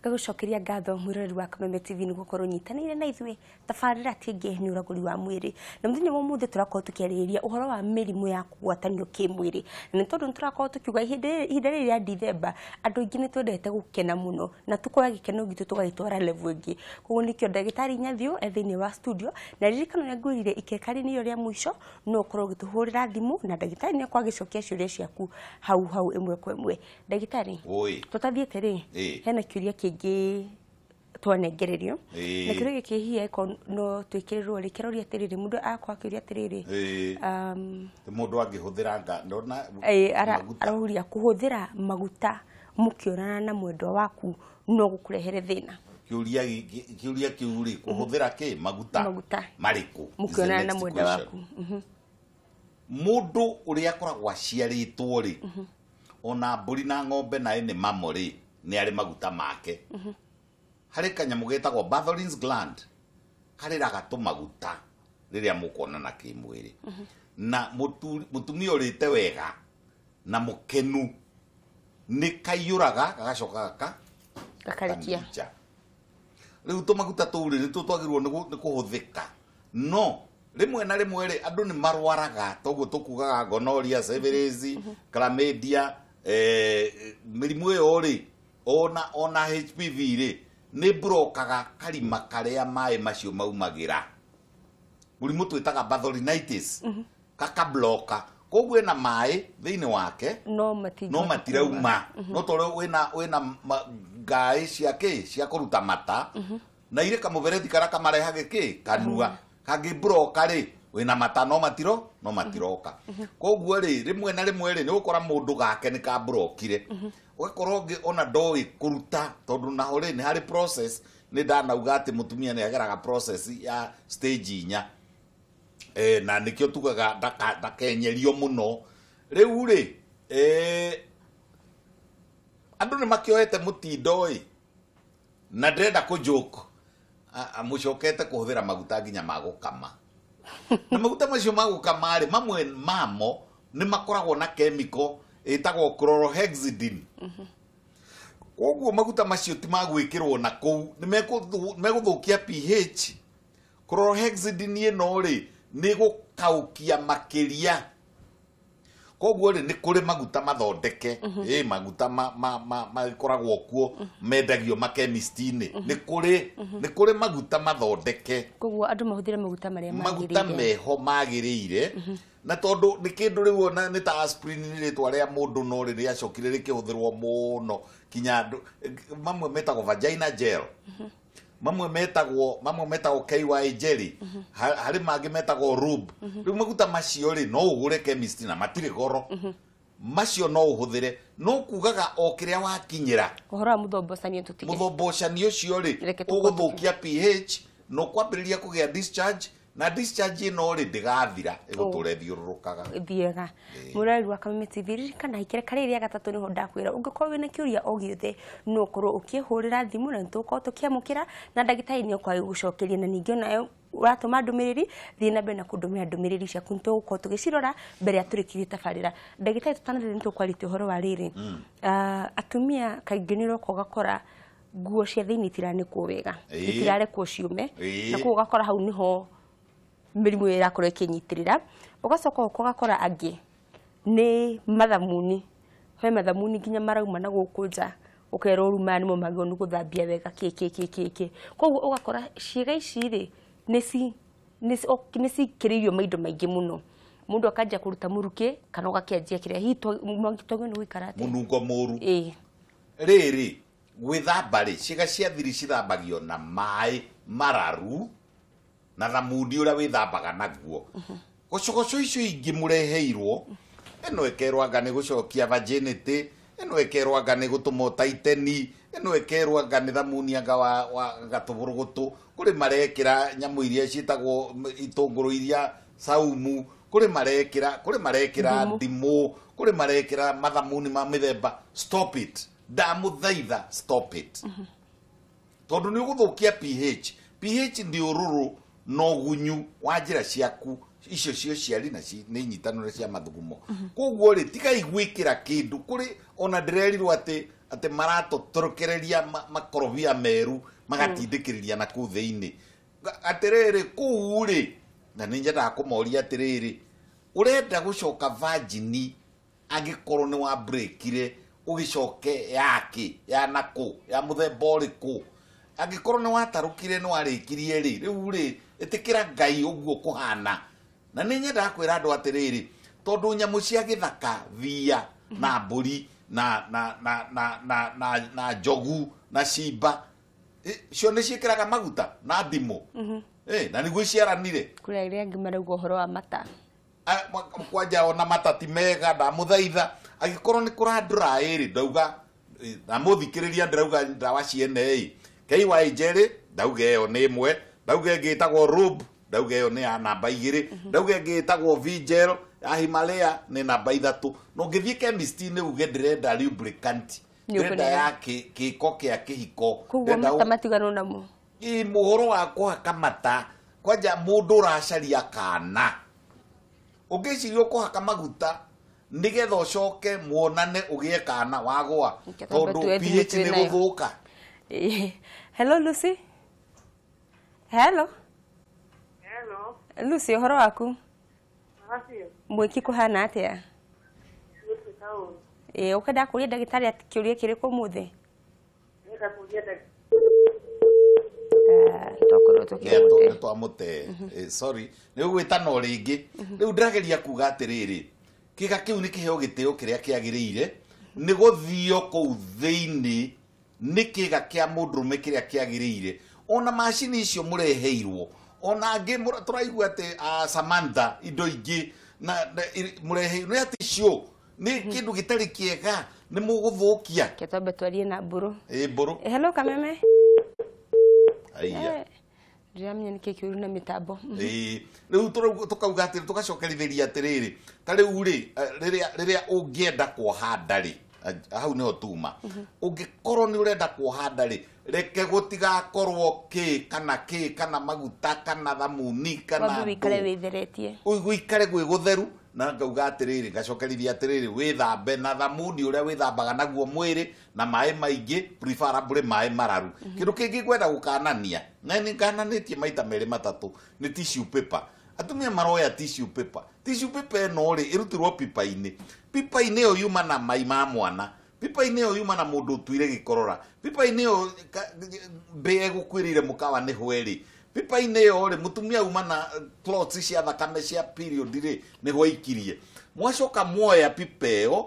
Ngagucokeria ngatho mwiroreri wa Kameme TV ni gukorwo nyitanĩire na ithuĩ tabarĩra tingĩ nĩ ũragũri wa mwĩrĩ na mũthenya wa ũmũthĩ tũrakorwo tũkĩarĩrĩria ũhoro wa mĩrimũ ya kũgwatanio kĩmwĩrĩ na nĩ tondũ nĩtũrakorwo tũkiuga ihinda rĩrĩ rĩa Dithemba andũ aingĩ nĩ twendete gũkena mũno na tũkoya gĩkeno gitũ tũgagĩtwara level ĩngĩ. Koguo nĩkĩo ndagĩtarĩ Nyathio e thĩinĩ wa studio na ririkano ũrĩa ngwĩrire ikeka rĩ nĩrĩo rĩa mũico no ũkorwo ũgĩtũhũrĩra thimũ na ndagĩtarĩ nĩakorwo agĩcokia ciũria ciaku hau hau ĩmwe kwa ĩmwe. Ndagĩtarĩ, tũtathiĩte rĩ, hena kĩũria kĩngĩ twanengererio na kĩũria gĩkĩ hihi angĩkorwo no twĩkĩrĩrwo rĩ, kĩroria atĩrĩrĩ, mũndũ agakorwo akĩũria atĩrĩrĩ, mũndũ angĩhũthĩra ndona aroria kũhũthĩra maguta mũkĩonana na mwendwa waku no gũkũrehere thĩna. Kĩũria kĩu rĩ, kũhũthĩra kĩ maguta marĩkũ mũkĩonana na mwendwa waku? Mũndũ ũrĩa akoragwo aciarĩtwo rĩ, ona mbũri na ng'ombe naĩ nĩ mamo rĩ, nĩ arĩ maguta make. Harĩ kanyamũ getagwo Bartholin's gland karĩraga tũmaguta rĩrĩa mũkuonana kĩmwĩrĩ. Na mũtumia ũrĩte wega na mũkenu nĩ kaiyũraga gagacoka gakarekia. Rĩu tũmaguta tũu rĩ, nĩtuo twagĩrĩirwo nĩ kũhũthĩka. No rĩmwe na rĩmwe rĩ, andũ nĩ marwaraga toguo tũkugaga gonorrhea, syphilis, chlamydia, mĩrimũ ĩyo rĩ, ona HPV rĩ, nĩ mburokaga karima karĩa maĩ macio maumagĩra. Mũrimũ twĩtaga Bartholinitis kakabloka, koguo ena maĩ thĩinĩ wake no matirauma. No tondũ wĩna ngaĩ cia kĩ cia kũruta mata na irĩ kamũberethi karĩa kamarehage kĩ kanua kangĩmburoka rĩ, wĩna mata no matiroka. Koguo rĩ, rĩmwe na rĩmwe rĩ, nĩ ũgũkora mũndũ gake nĩ kamburokire, ũgakora ũngĩ ona ndoĩ kũruta tondũ naho rĩ nĩ harĩ process. Nĩ ndanauga atĩ mũtumia nĩ ageraga process ya stage 4, na nĩkĩo tugaga ndakenyerio mũno. Rĩu rĩ, andũ nĩ makĩoete mũtindo ĩ, na ndĩrenda kũjoke mũcokete kũhũthĩra maguta nginya ma gũkama. Na maguta macio ma gũkama rĩ, mamwe mamo nĩ makoragwo na chemical ĩtagwo chlorhexidine. Koguo maguta macio ti ma gwĩkĩrwo na kũu, nĩ megũthũkia pH. Chlorhexidine ĩno rĩ, nĩ gũkaukia makĩria. Koguo rĩ, nĩ kũrĩ maguta mathondeke, maguta magĩkoragwo kuo mendagio makemist-inĩ. Nĩ kũrĩ maguta mathondeke. Koguo andũ mahũthĩre maguta marĩa magĩrĩire, maguta meho magĩrĩire. Na tondũ nĩ kĩndũ rĩu ona nĩ ta aspirin nĩ rĩtwa rĩa mũndũ, no rĩ rĩacokire rĩkĩhũthĩrwo mũno kinya andũ mamwe metagwo vagina gel, mamwe metagwo KY jelly, harĩ mangĩ metagwo rub. Rĩu maguta macio rĩ, no ũgũre chemist na matirĩ goro. Macio no ũhũthĩre, no kugaga o kĩrĩa wakinyĩra. Ũhoro wa mũthombocanio tũtige. Mũthombocanio ũcio rĩ, ũgũthũkia pH no kwambĩrĩria kũgĩa discharge, na discharge ĩno rĩ ndĩgathira, ĩgũtũra ĩthiũrũrũkaga. Ĩthiaga. Mũrori wa Kameme TV, ririkana ikereka rĩrĩ rĩa gatatũ nĩho ndakwĩra ũngĩkorwo wĩna kĩũria o gĩothe no ũkorwo ũkĩhũrĩra thimũ na nĩtũgũkorwo tũkĩamũkĩra na ndagĩtarĩ nĩekwaga gũgũcokeria. Na ningĩ onayo ũratũma ndũmĩrĩri, thiĩ na mbere na kũndũmĩra ndũmĩrĩri ciaku, nĩtũgũkorwo tũgĩcirora mbere ya tũrĩkĩrie tabarĩra. Ndagĩtarĩ, tũtanathiĩ nĩtũkwarĩtie ũhoro wa rĩrĩ, atumia kaingĩ nĩ ũroka ũgakora nguo cia thĩinĩ itiranĩkwo wega, itirarekwo ciũme, na koguo ũgakora hau nĩho mĩrimũ ĩyo ĩrakorwo ĩkĩnyitĩrĩra. Ũgacoka ũgakora angĩ nĩ mathamuni, he mathamuni nginya marauma na gũkũ nja, ũkerwo rĩu maya nĩmo magĩrĩirwo nĩ gũthambia wega kĩ kĩ kĩ kĩ kĩ. Koguo ũgakora ciĩga ici rĩ nĩ cikĩrĩirio maindo maingĩ mũno, mũndũ akanjia kũruta mũrukĩ kana ũgakĩanjia kĩrĩa hihi twagĩrĩirwo nĩ gũikara atĩa? Mũnungo mũru. Rĩrĩ gwĩthamba rĩ, ciĩga cia thiri cithambagio na maĩ mararu na thamuni ũrĩa wĩthambaga naguo. Gocogoco icio ingĩ mũreheirwo, ĩno ĩkerwo anga nĩ gũcokia virginity, ĩno ĩkerwo anga nĩ gũtũma ũtaiteni, ĩno ĩkerwo anga nĩ thamuni anga wa gatũbũrũgũtũ. Kũrĩ marekĩra nyamũ iria ciĩtagwo itũngũrũ iria saumu, kũrĩ marekĩra ndimũ, kũrĩ marekĩra mathamuni ma mĩthemba. Stop it, ndamũthaitha, stop it. Tondũ nĩ ũgũthũkia pH. pH nĩ ũrũrũ na ũgunyu wa njĩra ciaku Icio cio ciari na nĩ inyitanĩro cia mathugumo. Koguo rĩ tigai gwĩkĩra kĩndũ kũrĩ ona ndĩrerirwo atĩ maratotorokereria makorobia meru magatindĩkĩrĩria na kũu thĩinĩ. Atĩrĩrĩ kũu rĩ na nĩ nyendaga kũmoria atĩrĩrĩ ũrenda gũcoka virgin angĩkorwo nĩ wa breakire ũgĩcoke yake ya nakũ ya mũthemba ũrĩkũ angĩkorwo nĩ watarũkire nĩ warĩkirie rĩ rĩu rĩ ĩtĩkĩra Ngai ũguo kũhana. Na nĩ nyendaga kwĩra andũ atĩrĩrĩ tondũ nyamũ cia gĩthaka thia na mbũri na na na na na na na njogu na cimba cio nĩ ciĩkĩraga maguta na ndimũ. Na nĩguo iciaranire. Kũrĩ arĩa angĩ marauga ũhoro wa mata. Kwanja ona mata ti mega ndamũthaitha angĩkorwo nĩ kũrandũra ĩrĩ ndauga ndamũthikĩrĩria ndĩrauga ndawa ciene ĩ KY Jelly ndauga ĩyo nĩ ĩmwe ndauga ĩngĩ ĩtagwo Rub ndauga ĩyo nĩ ya namba 2 ndauga ĩngĩ ĩtagwo V-Gel ya Himalaya nĩ namba 3 na ũngĩthiĩ chemist-inĩ uge ndĩrenda lubricant ndĩrenda ya kĩko kĩa kĩhiko. Koguo mata matiganwo namo. Ĩ mũhoro wa kũhaka mata kwanja mũndũ ũracaria kana ũngĩciria ũkũhaka maguta nĩgetha ũcoke muonane ũgĩe kana wagwa tondũ pH nĩ gũthũka. Hello Lucy. Hello. Hello. Lucy ũhoro waku? Mwĩki kũhana atĩa? Ũkenda kũria ndagĩtarĩ kĩũria kĩrĩkũ ũmũthĩ? Twamũte. Sorry nĩ ũgwĩtana o rĩngĩ. Rĩu ndĩrageria kuga atĩrĩrĩ kĩga kĩu nĩ kĩheo gĩtĩo kĩrĩa kĩagĩrĩire nĩ gũthio kũu thĩinĩ nĩ kĩga kĩa mũndũrũme kĩrĩa kĩagĩrĩire. Ona macini icio mũreheirwo ona angĩ tũraigua atĩ Samantha indo ingĩ na mũreheirwo nĩ atĩ icio nĩ kĩndũ gĩtarĩ kĩega nĩ mũgũthũkia. Reke twambe twarie na Mbũrũ. Mbũrũ. Hello Kameme. Aiya. Ndiramenya nĩkĩ kĩũru na mĩtambo. Rĩu tũkauga atĩrĩ tũgacokerithĩria atĩrĩrĩ ta rĩu rĩ rĩrĩa ũngĩenda kuoha nda rĩ hau nĩho tuma ũngĩkorwo nĩ ũrenda kuoha nda rĩ reke gũtigakorwo kĩ kana kĩ kana maguta kana thamuni kana wambe wĩikare wĩtheretie ũikare gwĩ gũtheru. Na ngauga atĩrĩrĩ ngacokerithia atĩrĩrĩ wĩthambe na thamuni ũrĩa wĩthambaga naguo mwĩrĩ na maĩ maingĩ preferably maĩ mararu. Kĩndũ kĩngĩ ngwenda gũkanania na nĩ ngananĩtie maita merĩ matatũ nĩ tissue paper. Atumia maroya tissue paper. Tissue paper ĩno rĩ ĩrutirwo pipa-inĩ. Pipa-inĩ ĩyo yuma na mai ma mwana. Pipa-inĩ ĩyo yuma na mũndũ ũtuire gĩkorora. Pipa-inĩ ĩyo mbĩa ĩgũkuĩrĩire mũkawa nĩ hwerĩ. Pipa-inĩ ĩyo rĩ mũtumia uma na clots cia thakame cia period rĩ nĩguo aikirie. Mwacoka muoya pipa ĩyo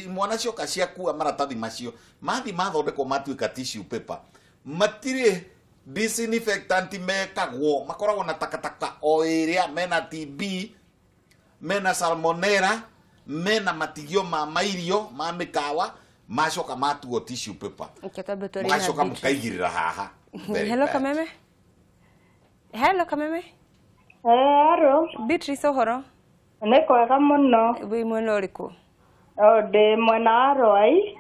mwana cioka ciakua maratathi macio mathi mathondekwo matuĩka tissue paper. Matirĩ disinfectant mekagwo makoragwo na takataka o ĩrĩa mena TB mena salmonella mena matigio ma mairio ma mĩkawa macoka matuo tissue paper. Macoka mũkaigĩrĩra haha. Hello Kameme. Hello Kameme. Hello. Beatrice ũhoro? Nĩ kwega mũno. Wĩ mwena ũrĩkũ? Ndĩ mwena wa Rwai.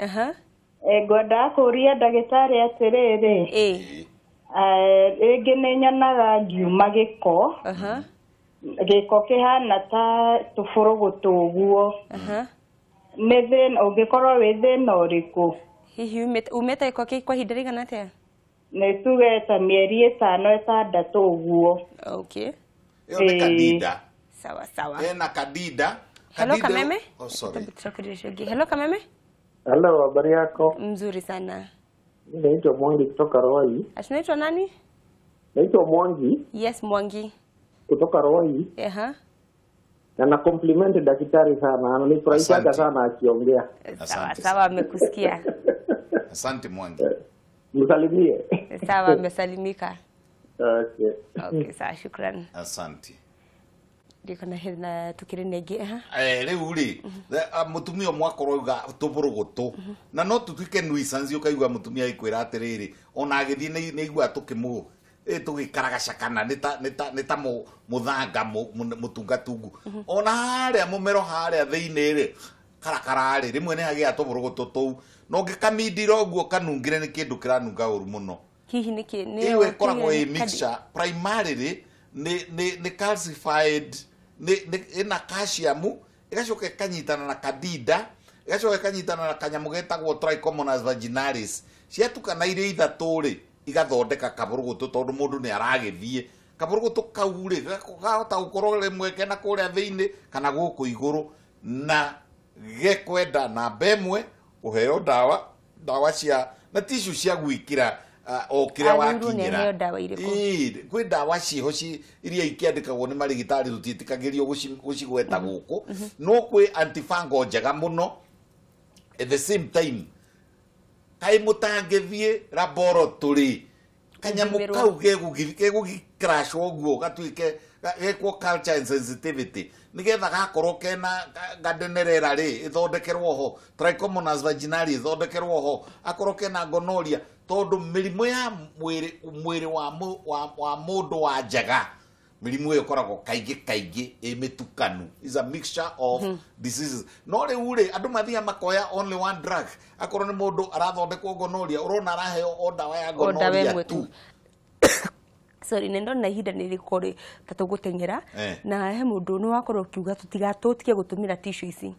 Ngwendaga kũria ndagĩtarĩ atĩrĩrĩ. Rĩngĩ nĩ nyonaga ngiuma gĩko. Gĩko kĩhana ta tũbũrũgũtũ ũguo. Nĩ thĩna ũngĩkorwo wĩ thĩna ũrĩkũ? Hihi umĩte gĩko kĩu kwa ihinda rĩigana atĩa? Nĩ tuge ta mĩeri 5 6 ũguo. Okay. Ĩyo nĩ Candida. Sawa sawa. Ena Candida. Hello Kameme. Oh sorry. Hello Kameme. Hello, habari yako? Mzuri sana. Mimi naitwa Mwangi kutoka Rwai. Atunaitwa nani? Naitwa Mwangi. Yes, Mwangi. Kutoka Rwai. Na na compliment daktari sana. Ananifurahisha sana akiongea. Sawa sawa, amekusikia. Asante Mwangi. Msalimie. Sawa, amesalimika. Okay. Okay, sawa, shukran. Asante. Ndiko na hena tukire negi. Rĩu rĩ mũtumia ũmwe akorwo auga tũbũrũgũtũ na no tũtuĩke nuisance ũkaigua mũtumia agĩkwĩra atĩrĩrĩ ona agĩthiĩ nĩ aiguaga tũkĩmũ tũgĩkaragacakana nĩ ta mũthanga mũtungatungu ona harĩa mũmero harĩa thĩinĩ rĩ karakara rĩ rĩmwe nĩ hagĩaga tũbũrũgũtũ tũu na ũngĩkamindira ũguo kanungĩre nĩ kĩndũ kĩranunga ũru mũno. Hihi nĩkĩ? Ĩyo ĩkoragwo ĩ mixture primarily nĩ calcified nĩ ĩna calcium, ĩgacoka ĩkanyitana na candida, ĩgacoka ĩkanyitana na kanyamũ getagwo Trichomonas vaginalis. Ciatukana irĩ ithatũ rĩ, igathondeka kabũrũgũtũ, tondũ mũndũ nĩ aragĩthiĩ kabũrũgũtũ kau rĩ, gahota gũkorwo rĩmwe kena kũrĩa thĩinĩ kana gũkũ igũrũ, na gekwenda namba ĩmwe ũheo ndawa, ndawa cia na tissue cia gwĩkĩra o kĩrĩa wakinyĩra. Kwĩ ndawa ciho iria ikĩandĩkagwo nĩ marĩgĩtarĩ, tũtiĩtĩkagĩrio gũcigweta gũkũ, no kwĩ antifungal njega mũno. At the same time, kaĩ mũtangĩthiĩ laboratory, kanyamũ kau gegũgĩcrash ũguo gatuĩke gekwo culture and sensitivity, nĩgetha gakorwo kena gandenerera rĩ, ĩthondekerwo ho Trichomonas vaginalis, ĩthondekerwo ho akorwo kena gonorrhea, tondũ mĩrimũ ya mwĩrĩ wa mũndũ wa njaga, mĩrimũ ĩyo ĩkoragwo kaingĩ kaingĩ ĩ mĩtukanu, is a mixture of diseases. No rĩu rĩ, andũ mathiaga makoya only one drug. Akorwo nĩ mũndũ arathondekwo gonorrhea, ũrona araheo o ndawa ya gonorrhea tu. Sorry, nĩ ndona ihinda nĩ rĩkorwo ta tũgũteng'era, na he mũndũ nĩ wakorwo ũkiuga tũtige gũtũmĩra tissue ici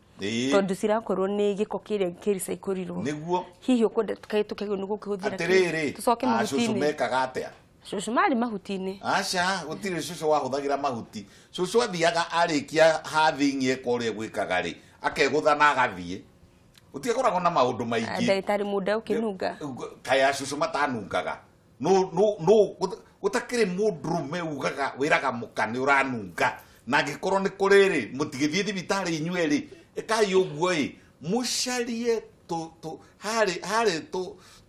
tondũ cirakorwo nĩ gĩko kĩrĩa kĩrecyclirwo. Nĩguo hihi ũkwenda tũkaigwo nĩ gũkĩhũthĩra. Atĩrĩrĩ, tũcoke mahuti-inĩ. Cũcũ mekaga atĩa? Cũcũ marĩ mahuti-inĩ. Aca, gũtirĩ cũcũ wahũthagĩra mahuti. Cũcũ athiaga arĩkia hathing'i eka ũrĩa gwĩkaga rĩ, akegũtha na agathiĩ. Gũtiakoragwo na maũndũ maingĩ. Ndagĩtarĩ mũnda ũkĩnunga. Kaya cũcũ matanungaga. No no no, gũtakĩrĩ mũndũrũme ugaga wĩraga mũka nĩ ũranunga, na angĩkorwo nĩ kũrĩ rĩ, mũtigĩthiĩ thibitarĩ inyuĩ rĩ, ĩkai ũguo ĩ, mũcarie harĩ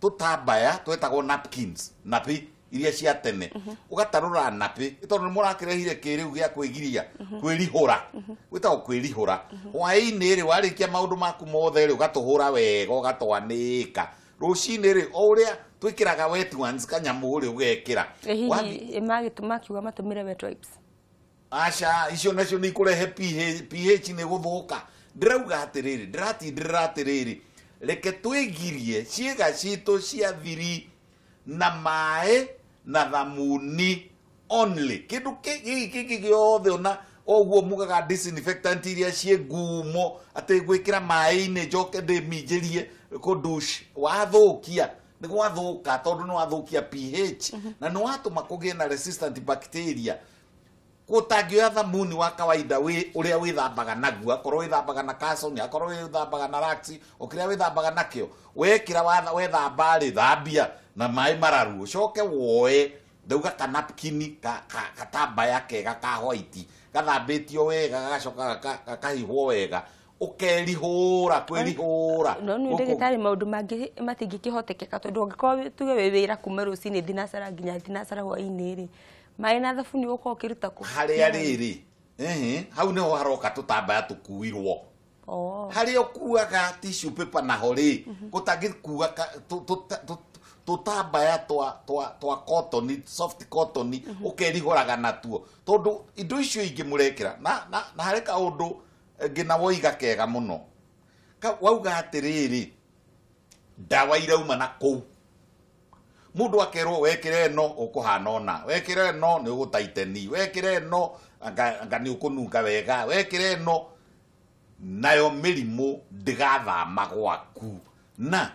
tũtambaya twetagwo napkins, napi iria cia tene, ũgatarũra napi tondũ nĩ mũrakĩrehire kĩrĩu gĩa kwĩgiria, kwĩrihũra, gwĩtagwo kwĩrihũra. Hwaĩ-inĩ rĩ, warĩkia maũndũ maku mothe rĩ, ũgatũhũra wega, ũgatwanĩka. Rũcinĩ rĩ, o ũrĩa twĩkĩraga wet ones kanyamũ rĩ, ũgekĩra. Hihi makiuga matũmĩre wet wipes? Aca, icio nacio nĩ ikũrehe pH nĩ gũthũka. Ndĩrauga atĩrĩrĩ, ndĩratindĩrĩra atĩrĩrĩ, reke twĩgirie ciĩga citũ cia thiri na maĩ na thamuni only. Kĩndũ gĩkĩ kĩngĩ gĩothe ona ũguo mugaga disinfectant iria ciĩ ngumo atĩ gwĩkĩra maĩ-inĩ njoke ndĩminjĩrie kũndush, wathũkia nĩ gwathũka, tondũ nĩ wathũkia pH na nĩ watũma kũgĩe na resistant bacteria. Gũtangĩoya thamuni wa kawaida ũrĩa wĩthambaga naguo, akorwo wĩthambaga na Carson, akorwo wĩthambaga na Lux, o kĩrĩa wĩthambaga nakĩo, wekĩra wethamba rĩ, thambia na maĩ mararu, ũcoke woe ndauga kanapkini katambaya kega ka white gathambĩtio wega, gagacoka gakahihwo wega, ũkerihũra kwĩrihũra. No nĩ ndagĩtarĩ, maũndũ mangĩ matingĩkĩhotekeka tondũ ũngĩkorwo tuge wĩ wĩra kuma rũcinĩ thinacara nginya thinacara hwaĩ-inĩ rĩ, maĩ na thabuni ũgũkorwo ũkĩruta kũ? Harĩa rĩrĩ, hau nĩho haroka tũtambaya tũkuirwo. Harĩa ũkuaga tissue paper naho rĩ, gũtangĩkua tũtambaya twa cotton, soft cotton, ũkerihũraga natuo, tondũ indo icio ingĩ mũrekĩra na harĩ kaũndũ ngina woiga kega mũno, wauga atĩrĩrĩ, ndawa irauma na kũu. Mũndũ akerwo wekĩra ĩno ũkũhana ũna, wekĩra ĩno nĩ ũgũtaiteni, wekĩra ĩno anga nĩ ũkũnunga wega, wekĩra ĩno, nayo mĩrimũ ndĩgathama gwaku. Na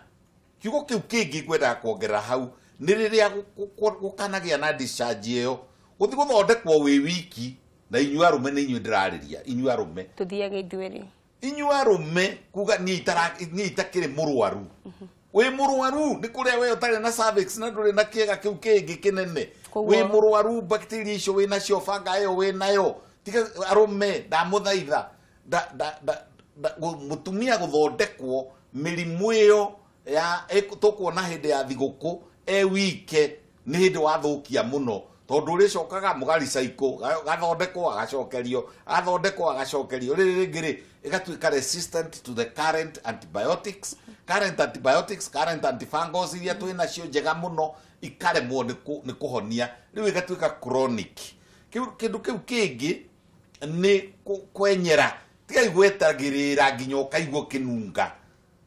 kiugo kĩu kĩngĩ ngwendaga kuongerera hau nĩ rĩrĩa gũkanagĩa na discharge ĩyo, gũthiĩ gũthondekwo wĩ wiki, na inyuĩ arũme nĩ inyuĩ ndĩrarĩria, inyuĩ arũme tũthiage ithuerĩ, inyuĩ arũme kuga niĩ itakĩrĩ mũrwaru. Wĩ mũrwaru nĩ kũrĩa we ũtarĩ na cervix na ndũrĩ na kĩega kĩu kĩngĩ kĩnene. Wĩ mũrwaru, bacteria icio wĩ nacio, banga ĩyo wĩ nayo. Tiga arũme, ndamũthaitha, mũtumia gũthondekwo mĩrimũ ĩyo ya tũkuona hĩndĩ ya thigũkũ e wike nĩ hĩndĩ wathũkia mũno, tondũ ũrĩcokaga mũgaricaikũ, gathondekwo agacokerio, agathondekwo agacokerio, rĩrĩ rĩngĩ rĩ ĩgatuĩka resistant to the current antibiotics, current antibiotics, current antifungals iria twĩ nacio njega mũno ikaremwo nĩ kũhonia, rĩu ĩgatuĩka chronic. Kĩndũ kĩu kĩngĩ nĩ kwenyera, tigai gwetagĩrĩra nginya ũkaigua ũkĩnunga.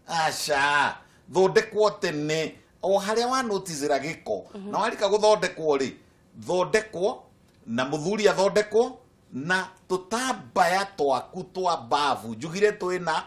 Aca, thondekwo tene o harĩa wa noticera gĩko, na warika gũthondekwo rĩ, thondekwo na mũthuri athondekwo Na tũtambaya twaku twa bavu njugire twĩna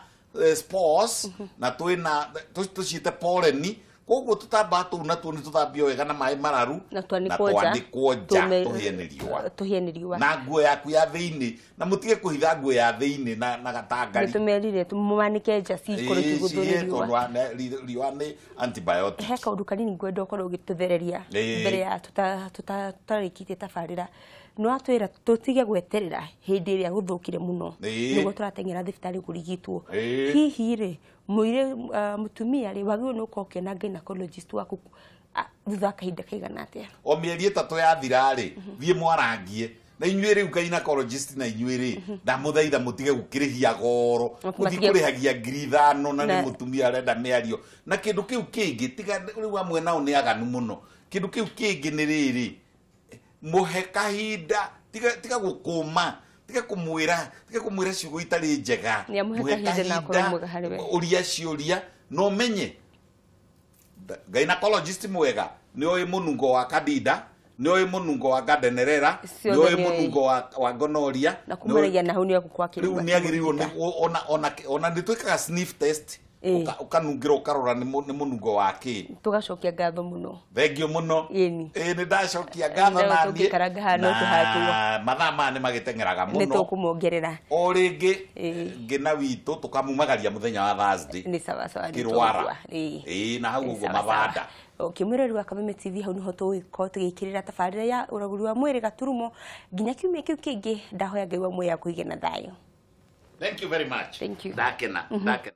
spores na twĩna tũciĩte pollen, koguo tũtambaya tũu natuo nĩ tũthambio wega na maĩ mararu na twanĩkwo nja tũhĩe nĩ riũa, tũhĩe nĩ riũa na nguo yaku ya thĩinĩ, na mũtige kũhitha nguo ya thĩinĩ na gatangari. Nĩtũmerire tũmanĩke nja cikorwo ikĩgũthwo nĩ riũa, tondũ riũa nĩ antibiotic. He kaũndũ kanini ngwenda ũkorwo ũgĩtũthereria mbere ya tũtarĩkĩtie tabarĩra. No atwĩra tũtige gweterera hĩndĩ ĩrĩa gũthũkire mũno nĩguo tũrateng'era thibitarĩ kũrigitwo. Hihi rĩ mũire mũtumia rĩ wagĩrĩirwo nĩ gũkorwo ũkĩona gynecologist waku thutha wa kahinda kaigana atĩa? O mĩeri 3 yathira rĩ, thiĩ mwarangie na inyuĩ rĩu gynecologist, na inyuĩ rĩ ndamũthaitha mũtige gũkĩrĩhia goro, mũthiĩ kũrĩhagia 5,000 na nĩ mũtumia arenda mĩario. Na kĩndũ kĩu kĩngĩ tiga rĩu amwe nao nĩ aganu mũno, kĩndũ kĩu kĩngĩ nĩ rĩrĩ, mũhe kahinda, tiga gũkũma, tiga kũmwĩra ciugo itarĩ njega, mũhe kahinda ũria ciũria no menye gynecologist mwega nĩ oĩ mũnungo wa Candida, nĩ oĩ mũnungo wa Gardnerella, nĩ oĩ mũnungo wa gonorrhea, na kumanagia na hau nĩ egũkorwo akĩrigwo. Rĩu nĩ agĩrĩirwo ona nĩ twĩkaga sniff test, ũkanungĩra ũkarora nĩ mũnungo wa kĩ. Tũgacokia ngatho mũno. Thengio mũno. Ĩĩ nĩ ndacokia ngatho na niĩ. Na mathaa maya nĩ magĩteng'eraga mũno. Nĩ tũkũmongerera. O rĩngĩ ngĩna witũ tũkamumagaria mũthenya wa Thursday. Nĩ sawa sawa. Kĩrwara. Ĩĩ na hau ũguo mabanda. Ũkĩmwĩroreri wa Kameme TV, hau nĩho tũgũgĩkorwo tũgĩkĩrĩra tabarĩra ya ũragũri wa mwĩrĩ gaturumo nginya kiumia kĩu kĩngĩ. Ndahoya Ngai wa muoyo akũige na thayũ. Thank you very much. Thank you. Ndakena, ndakena.